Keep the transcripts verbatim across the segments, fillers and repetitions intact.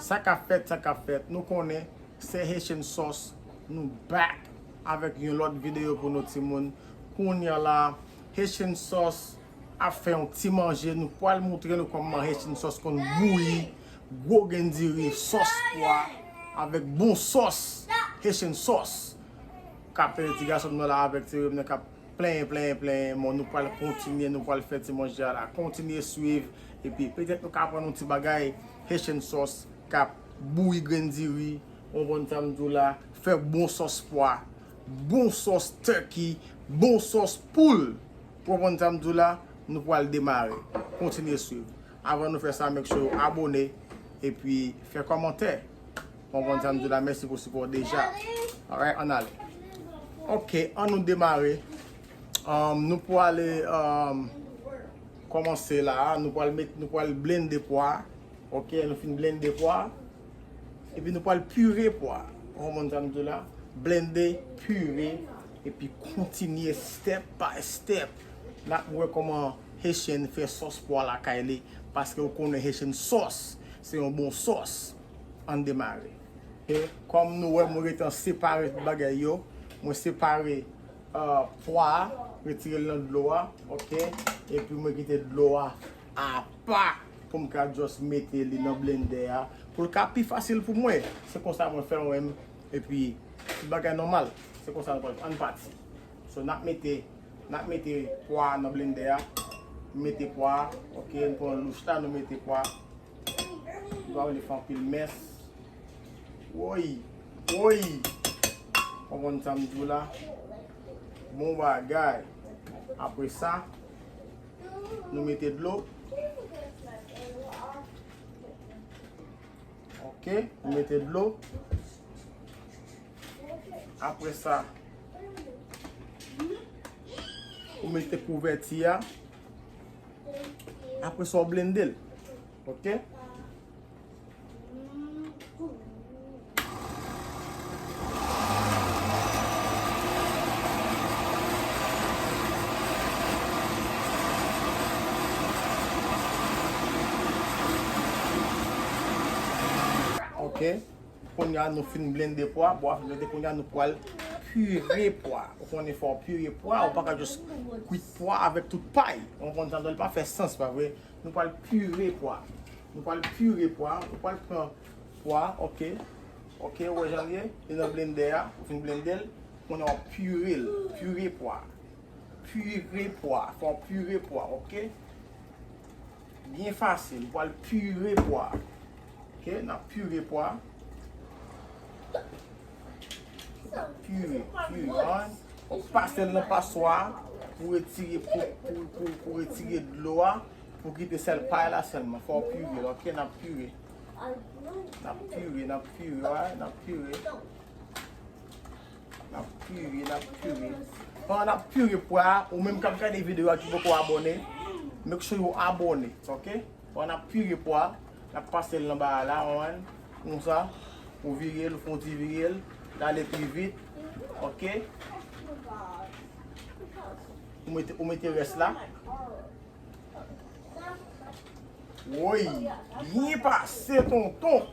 Sa k ap fèt, sa k ap fèt. Nou konnen se Haitian Sauce. Nou back avèk yon lòt videyo pou nou timoun. Kounye a la, Haitian Sauce ap fè yon ti manje. Nou pral montre nou kòman Haitian Sauce konn bouyi gwo grenn diri, sòs pwa, avèk bon sòs, Haitian Sauce. K ap fè ti gason nou la avèk ti rèv nan k ap plenyen, plenyen, plenyen. Bon, nou pral kontinye, nou pral fè ti manje a la. Kontinye swiv. Epi petèt nou ka aprann yon ti bagay. Haitian Sauce k ap bouyi grenn diri. Ou konprann sa m di w la? Fè bon sòs pwa, bon sòs turkey, bon sòs poul. Ou konprann sa m di w la? Nou pral demare. Kontinye swiv. Avan nou fè sa, make sure w abòne epi fè kòmantè. Ou konprann sa m di w la? Mèsi pou sipò w deja. Alright, ann ale. Ok, ann nou demare. Um, nou pral, um, kòmanse la. Nou pral met, nou pral blende pwa. Ok, nou fin blende pwa. Epi nou pral pire pwa. Ou konprann sa m di w la? Blende, pire, epi kontinye step by step. N ap wè kòman Haitian fè sòs pwa lakay li. Paske ou konnen Haitian Sauce se yon bon sòs. Ann demare. E kòm nou wè, mwen gentan separe tout bagay yo. Mwen separe, ah, pwa a, retire l nan dlo a, ok? Epi mwen kite dlo a apa pou m ka just mete li nan blendè a. Pou l ka pi fasil pou mwen. Se konsa mwen fè l mwen menm. Epi tout bagay nòmal. Se konsa nou pral ann pati. So, n ap mete, n ap mete pwa a nan blendè a. Mete pwa a, ok? Nou pran louch la, nou mete pwa a. Nou pa vle fè anpil mès. Woy, woy. Konprann sa m di w la? Bon bagay. Apre sa, nou mete dlo. Ok, nou mete dlo. Apre sa, ou mete kouvèti a. Apre sa, w blende l. Ok? Ok. Kounye a nou fin blende pwa, pwa fin blende, kounye a nou pral pire pwa. Ou konnen fò w pire pwa, ou pa ka just kwit pwa avèk tout pay. Ou konprann sa m di w, li pa fè sans, pa vre? Nou pral pire pwa. Nou pral pire pwa, nou pral pran pwa, ok. Ok, ou wè jan l ye, li nan blendè a, ou fin blende l, kounye a w ap pire l, pire pwa. Pire pwa, fò w pire pwa, ok. Byen fasil, ou pral pire pwa. Ok, n ap pire pwa. Pire, pire, an. Ou pase l nan paswa pou retire, pou, pou, pou, pou retire dlo a, pou kite sèl pay la sèlman. Fò w pire l, ok, n ap pire. N ap pire, n ap pire, wi, n ap pire. N ap pire, n ap pire. Pandan n ap pire pwa a, ou menm k ap gade videyo a ki poko abòne, make sure you abòne, ok? Pandan n ap pire pwa a, n ap pase l nan bagay la, ou konprann? Konsa, ou vire l, ou fè yon ti vire l, l ale pi vit, ok? Ou mete, ou mete rès la. Woy, byen pase, tonton.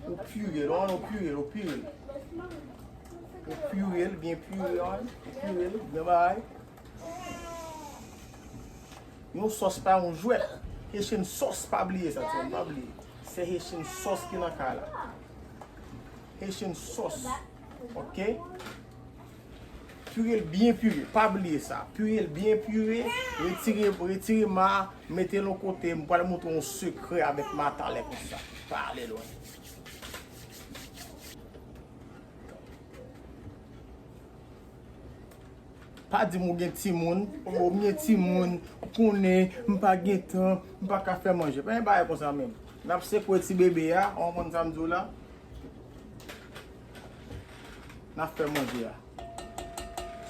Ou pire l, wi, ou pire l, ou pire l. Ou pire l, byen pire, wi, ou pire l, byen bagay. Yon sòs pa yon jwèt. Haitian Sauce, pa bliye sa, timoun, pa bliye. Se Haitian Sauce ki nan kay la. Haitian Sauce, ok? Pire l byen pire, pa bliye sa. Pire l byen pire, retire, retire ma, mete l yon kote. M pral montre w yon sekrè avèk ma talè konsa. Pa ale lwen. Pa di m ou gen timoun, ou m gen timoun, ou konnen, m pa gen tan, m pa ka fè manje. Pa gen bagay konsa menm. N ap sekwe ti bebe a, ou konprann sa m di w la? N ap fè manje a.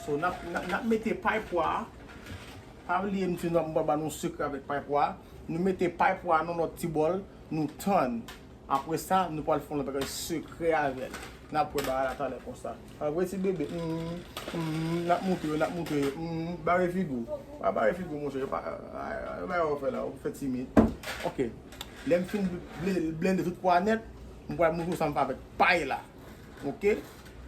So, n ap, n ap, n ap mete pay pwa a. Pa bliye m di nou, m pral ba nou yon sekrè avèk pay pwa a. Nou mete pay pwa a nan lòt ti bòl, nou tann. Apre sa, nou pral fè yon lòt bagay sekrè avè l. N ap wè bagay la talè konsa. Pa vre, ti bebe? Mm, mm, n ap montre yo, n ap montre yo. Mm, bare figi w. Pa bare figi w, monchè. Yo pa, a, a, bagay w fè la, ou fè timid. Ok. Lè m fin ble-, blende tout pwa nèt, M pral montre w sa m fè avèk pay la. Oke?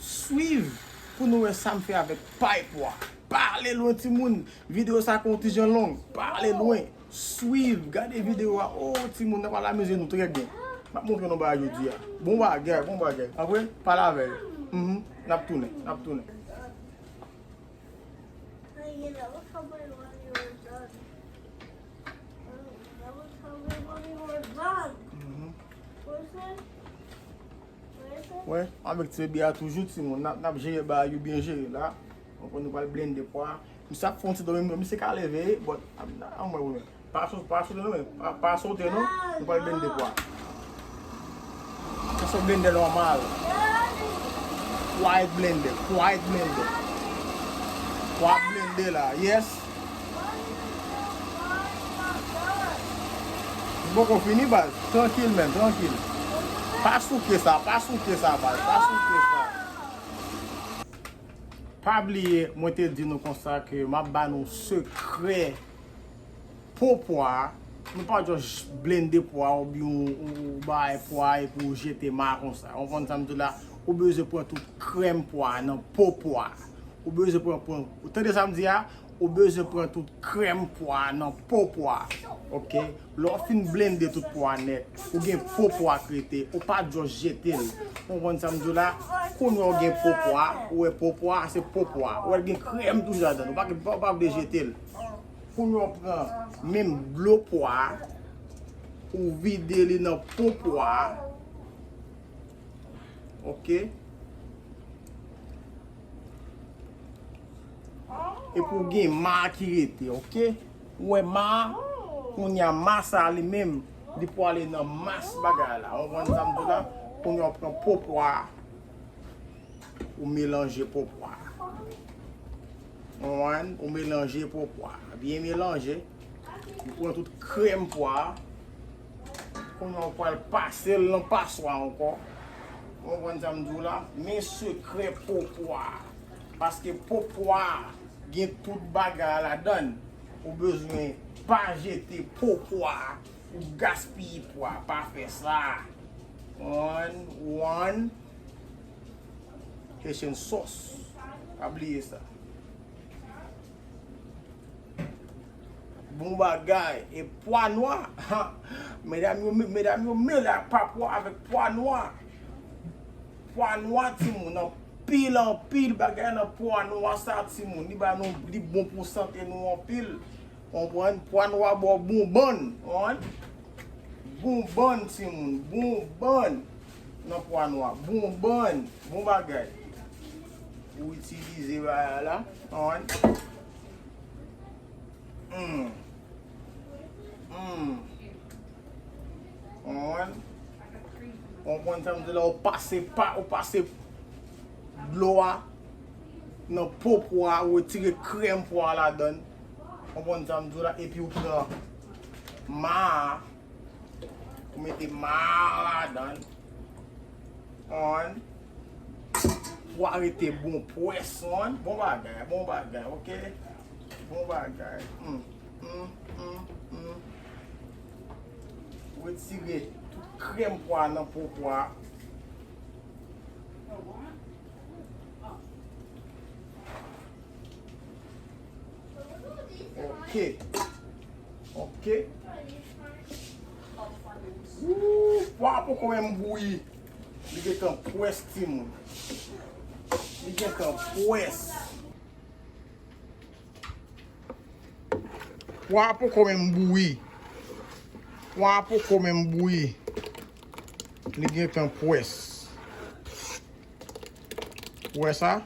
Swiv pou nou wè sa m fè avèk pay pwa. Pa ale lwen, timoun. Videyo sa konn ti jan long. Pa ale lwen. Swiv. Gade videyo a. O, timoun, n ap al amize nou trè byen. M ap montre nou bagay jodi a. Bon bagay, bon bagay. Apre, pale avè yo. Mhm. N ap tounen, n ap tounen. Hey, you never told me when you were done. You never told me when you were done. Mhm. What's that? Wè, avèk ti bebe a toujou, timoun, n ap, n ap jere bagay yo byen jere la. Donk, nou pral blende pwa. Misye ap fè yon ti dòmi, misye ka leve, but, a, a, mwen, mwen. Pa sou-, pa sote non, men. Pa, pa sote non. Nou pral blende pwa. Se yon blende nòmal. Quiet blender, quiet blender. Pwa blende la, yes. M poko fini, baz. Trankil, menn, trankil. Pa souke sa, pa souke sa, baz. Pa souke sa. Pa bliye, mwen te di nou konsa ke m ap ba nou sekrè po pwa. Nou pa just blende pwa oubyen ou, ou, ou bay pwa epi ou jete ma konsa. Ou konprann sa m di w la? Ou bezwen pran tout krèm pwa nan po pwa. Ou bezwen pran, pran, ou tande sa m di a? Ou bezwen pran tout krèm pwa nan po pwa. Oke? Lè w fin blende tout pwa nèt, ou gen po pwa k rete. Ou pa just jete l. Ou konprann sa m di w la? Kounye a w gen po pwa, ou wè po pwa, se po pwa. Ou wè l gen krèm toujou ladan l. Ou pa, pa, pa vle jete l. Kounye a w pran menm dlo pwa, ou vide li nan po pwa. Oke? Epi w gen ma ki rete, oke? Ou wè ma a, kounye a ma sa a li menm, li pwale nan mas bagay la. Ou konprann sa m di w la? Kounye a w pran po pwa a, ou melanje po pwa a. Ou konprann? Ou melanje po pwa a. Byen melanje. Ou pran tout krèm pwa a. Kounye a w pral pase l nan paswa ankò. Ou konprann sa m di w la? Men sekrè po pwa. Paske po pwa gen tout bagay ladan l. Ou bezwen pa jete po pwa pou gaspiye pwa. Pa fè sa. One, one. Haitian sauce. Pa bliye sa. Bon bagay. E pwa nwa. Ha. Medam yo, medam yo mele ak pa pwa avèk pwa nwa. Pwa nwa, timoun, anpil, anpil bagay nan pwa nwa sa, timoun. Li ba nou, li bon pou sante nou anpil. Konprann? Pwa nwa ba w bon bann. Konprann? Bon bann, timoun. Bon bann nan pwa nwa. Bon bann. Bon bagay. Ou itilize bagay la. Konprann? Hmm. Hmm. Konprann? Konprann sa m di la, ou pase pa, ou pase dlo a nan po pwa, ou retire krèm pwa ladan l. Konprann sa m di la, epi ou pran ma a, ou mete ma a ladan l. Konprann? Pwa rete bon pwès, konprann? Bon bagay, bon bagay, oke? Bon bagay. Hmm, hmm, hmm, hmm. Retire tout krèm pwa nan po pwa. Oke. Oke. Wouw, pwa poko menm bouyi. Li gentan pwès, timoun. Li gentan pwès. Pwa poko menm bouyi. Pwa poko menm bouyi. Li gentan pwès. Ou wè sa?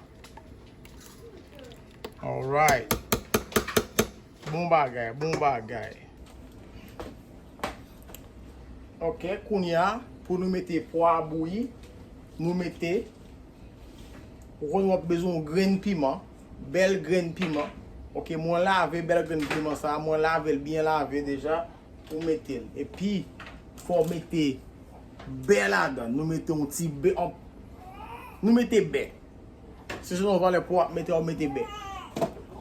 Alright. Bon bagay, bon bagay. Oke, kounye a, pou nou mete pwa bouyi, nou mete, ou konn w ap bezwen yon grenn piman, bèl grenn piman. Oke, mwen lave bèl grenn piman sa, mwen lave l byen lave deja, ou mete l. Epi, fò w mete bè ladan, nou mete yon ti bè, yon, nou mete bè. Si se yon valè pou w ap mete, w ap mete bè.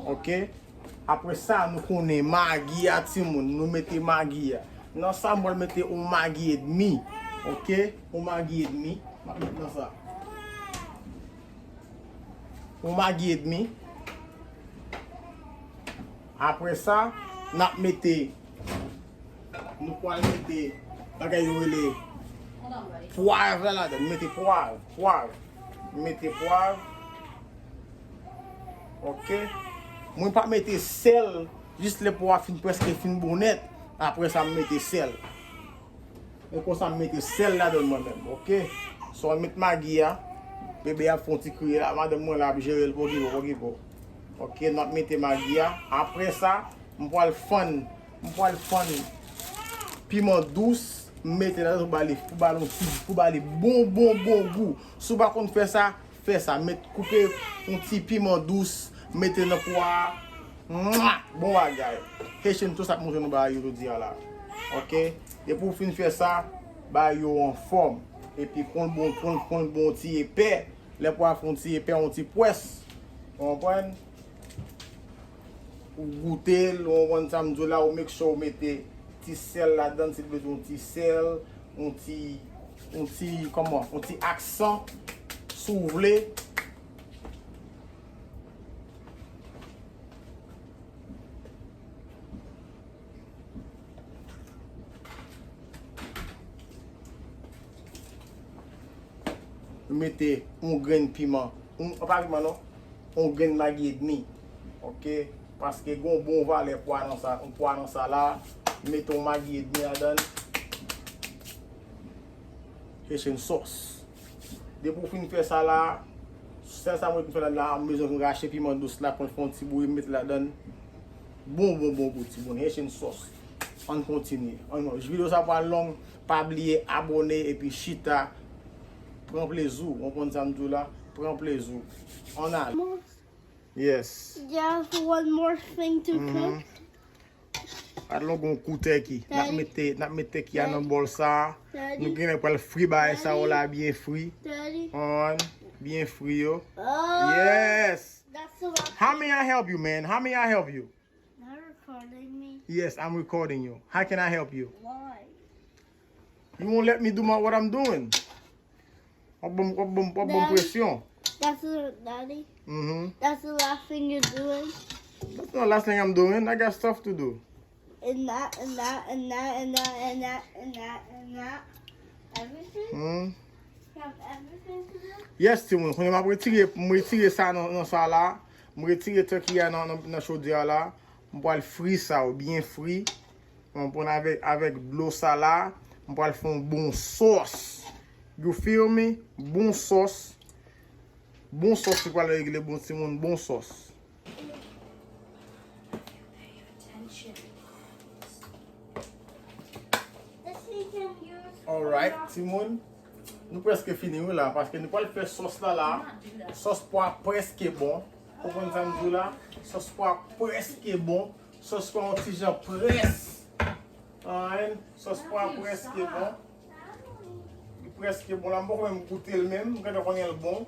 Oke? Apre sa, nou konnen magi a, timoun. Nou mete magi a. Nan sa, m pral mete yon magi edmi. Ok, yon magi edmi, m ap met nan sa. Yon magi edmi. Apre sa, n ap mete, nou pral mete bagay yo rele pwav la ladan. Mete pwav, pwav. Mete pwav. Ok. Mwen pa mete sèl, jis lè pwav fin prèske fin bon nèt. Apre sa, m mete sèl. E konsa m mete sèl ladan mwen menm, ok? So, m met magi a, bebe ap fè yon ti kriye la, madanm mwen la ap jere l pokipo, pokipo. Ok, n ap mete magi a. Apre sa, m pral fann, m pral fann piman dous, m mete ladan pou ba li, pou ba li yon ti, pou ba li bon, bon, bon gou. Si w pa konn fè sa, fè sa. Met, koupe yon ti piman dous, mete nan pwa a. Mwa! Bon bagay. Haitian, tout sa k montre nou bagay yo jodi a la. Ok? Depi w fin fè sa, bagay yo anfòm. Epi konn bon, konn, konn bon ti epè. Lè pwa a fè yon ti epè, yon ti pwès. Ou konprann? Ou goute l, ou konprann sa m di w la, ou make sure ou mete ti sèl ladan, si l bezwen yon ti sèl, yon ti, yon ti, kòman, yon ti aksan, si w vle. Mete yon grenn piman, yon, pa piman non, yon grenn magi edmi. Ok, paske gen yon bon valè pwa nan sa, yon pwa nan sa la, mete yon magi edmi ladan l. Haitian sauce. Depi w fin fè sa la, sèl sa mwen fin fè ladan la, m bezwen vin rache piman dous la, pou l fè yon ti bouyi, m mete ladan. Bon, bon, bon gou, timoun. Haitian sauce. Ann kontinye. Ann, videyo sa pral long. Pa bliye abòne epi chita. Pran plezi w. Ou konprann sa m di w la? Pran plezi w. Ann ale. Yes. Just one more thing to cook. Gad lòt gon kou tèki. N ap mete, n ap mete tèki a nan bòl sa. Nou genlè pral fri bagay sa yo la byen fri. Ann, byen fri yo. Yes. How may I help you, man? How may I help you? Not recording me. Yes, I'm recording you. How can I help you? Why? You won't let me do my, what I'm doing. W ap ban m, w ap ban m, w ap ban m presyon. That's the, Daddy. Mm-hmm. That's the last thing you're doing. That's not the last thing I'm doing. I got stuff to do. And that, and that, and that, and that, and that, and that, and that. Everything? Hmm? You have everything to do? Yes, timoun. Kounye a m ap retire, m retire sa nan, nan sa la. M retire tèki a nan, nan, nan chodyè a la. M pral fri sa yo byen fri. Ou konprann, avèk, avèk dlo sa la, m pral fè yon bon sòs. You feel me? Bon sòs. Bon sòs li pral regle bon timoun, bon sòs. Alright, timoun. Nou prèske fini wi la, paske nou pral fè sòs la la. Sòs pwa prèske bon. Ou konprann sa m di w la? Sòs pwa prèske bon. Sòs pwa yon ti jan près. Ann, sòs pwa prèske bon. Li prèske bon la, m poko menm goute l menm, m gentan konnen l bon.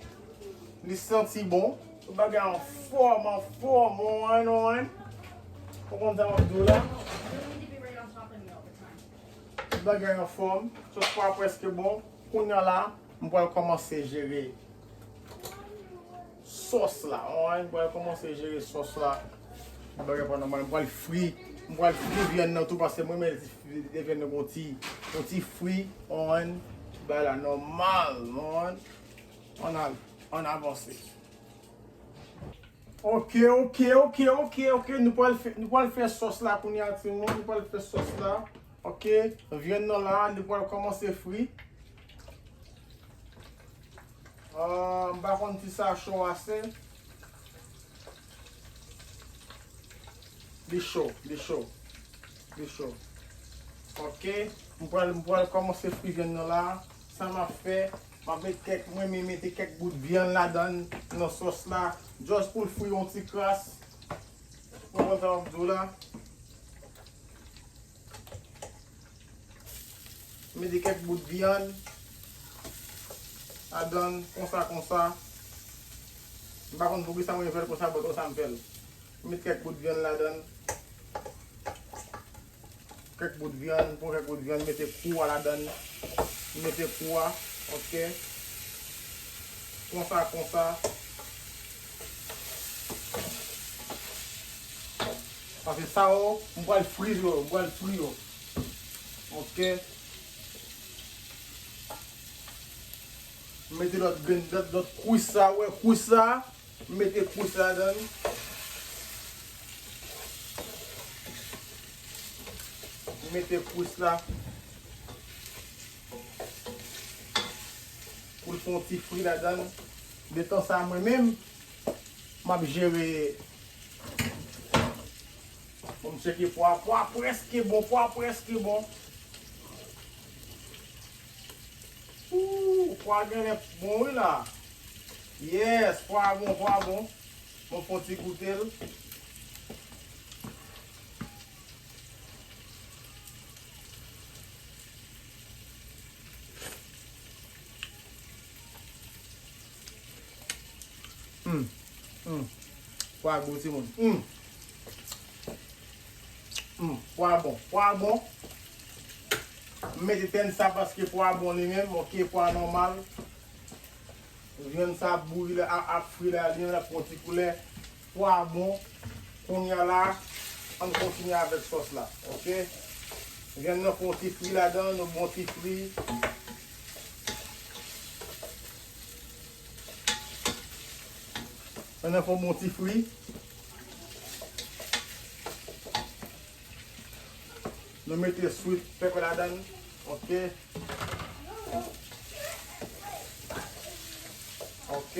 Li santi bon. Tout bagay anfòm, anfòm, ann, ann. Ou konn sa m ap di w la? Tout bagay anfòm. Sòs pwa prèske bon. Kounye a la, m pral kòmanse jere sòs la. Ann, m pral kòmanse jere sòs la. Bagay pa nòmal, m pral fri, m pral fri vyann nan tou, paske mwen renmen lè vyann nan gon ti, gon ti fri, ann, bagay la nòmal, ann. Ann al, ann avanse. Ok, ok, ok, ok, ok, nou pral fè, nou pral fè sòs la kounye a, timoun, nou pral fè sòs la. Ok, vyann nan la, li pral kòmanse fri. Ah, m pa konn si sa cho ase. Li cho, li cho, li cho. Ok, m pral, m pral kòmanse fri vyann nan la. Sa m ap fè, m ap met kèk, mwen, m mete kèk bout vyann ladan, nan sòs la, just pou l fri yon ti kras. Ou konprann sa m ap di w la? Mete kèk bout vyann ladan, konsa, konsa. M pa konn poukisa mwen fè l konsa, but konsa m fè l. Mete kèk bout vyann ladan. Kèk bout vyann, pran kèk bout vyann, mete kou a ladan. M mete kou a, ok. Konsa, konsa. Paske sa yo, m pral fri yo, m pral fri yo. Ok. M mete lòt grenn, lòt, lòt kwis sa, ou wè kwis sa. M mete kwis ladan. M mete kwis la. Pou l fè yon ti fri ladan. Detan sa, mwen menm, m ap jere. Bon, m tcheke pwa. Pwa prèske bon, pwa prèske bon. Ooh, pwa genlè bon wi la. Yes, pwa bon, pwa bon. Bon, fon ti goute l. Hmm. Hmm. Pwa gou, timoun. Hmm. Hmm. Pwa bon. Pwa bon. M mete tèn sa paske pwa bon li menm. Ok, pwa nòmal. Vyann sa ap bouyi la, ap, ap fri la, li menm l ap pran ti koulè. Pwa bon. Kounye a la, ann kontinye avèk sòs la. Ok? Vyann nan fè yon ti fri ladan, yon bon ti fri. Vyann nan fè yon bon ti fri. Nou mete sweet pepper ladan. Ok. Ok.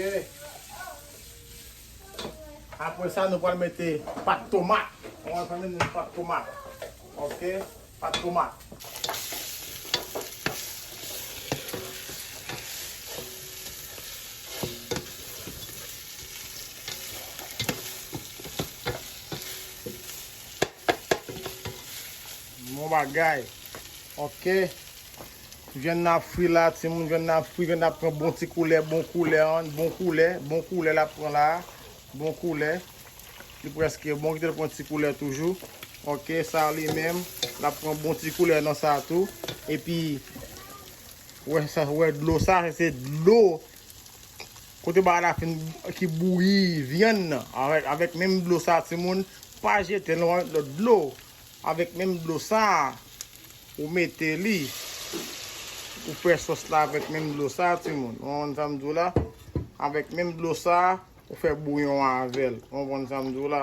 Apre sa, nou pral mete pat tomat. Nou pral mete pat tomat. Ok. Pat tomat. Bon bagay. Ok. Vyann nan ap fri la, timoun, vyann nan ap fri, vyann nan ap pran bon ti koulè, bon koulè, an, bon koulè, bon koulè l ap pran la. Bon koulè. Li prèske bon, kite l pran ti koulè toujou. Ok, sa li menm, l ap pran bon ti koulè nan sa tou. Epi, wè sa, wè dlo sa, se dlo kote bagay la fin ki bouyi vyann nan. Avèk, avèk menm dlo sa, timoun, pa jete l, non, avèk lòt dlo. Avèk menm dlo sa, ou mete li. Ou fè sòs la avèk menm dlo sa, timoun. Ou konprann sa m di w la? Avèk menm dlo sa, ou fè bouyon avè l. Ou konprann sa m di w la?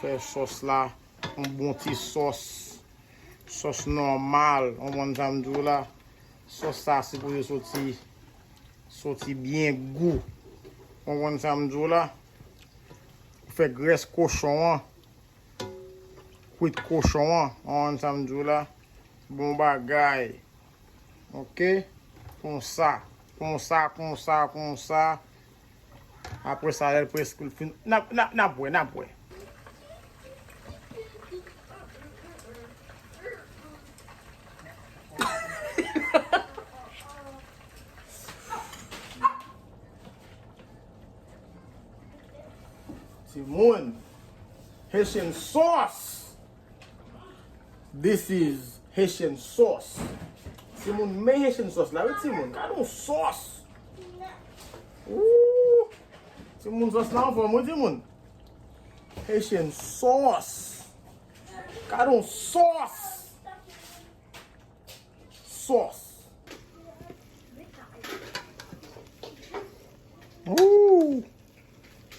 Fè sòs la, yon bon ti sòs. Sòs nòmal, ou konprann sa m di w la? Sòs sa sipoze soti, soti byen gou. Ou konprann sa m di w la? Ou fè grès kochon an, kwit kochon an, ou konprann sa m di w la? Bon bagay. Ok? Konsa, konsa, konsa, konsa. Apre sa, lè l prèske fin, n ap, n ap, n ap wè, n ap wè. Timoun, Haitian sauce. This is Haitian sauce. Timoun, men Haitian sauce la, wi, timoun. Gade yon sòs. Ooh. Timoun, sòs la anfòm, wi, timoun. Haitian sauce. Gade yon sòs. Sòs. Ooh.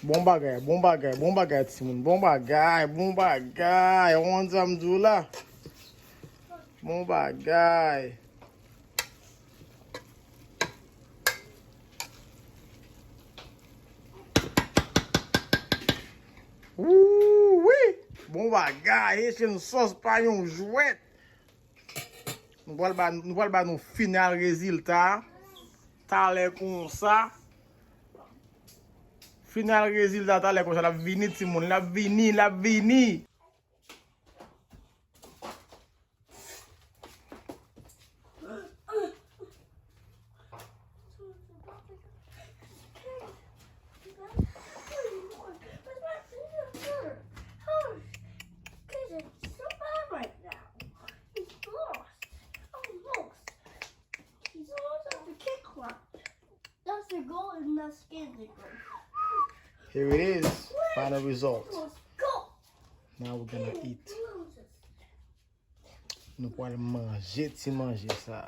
Bon bagay, bon bagay, bon bagay, timoun. Bon bagay, bon bagay. Ou konn sa m di w la? Bon bagay. Ooh, wi! Bon bagay, Haitian sauce pa yon jwèt. Nou pral ba, nou pral ba nou final rezilta talè konsa. Final rezilta talè konsa, l ap vini, timoun, l ap vini, l ap vini. Here it is. Final result. Now we're gonna eat. Nou pral manje ti manje sa.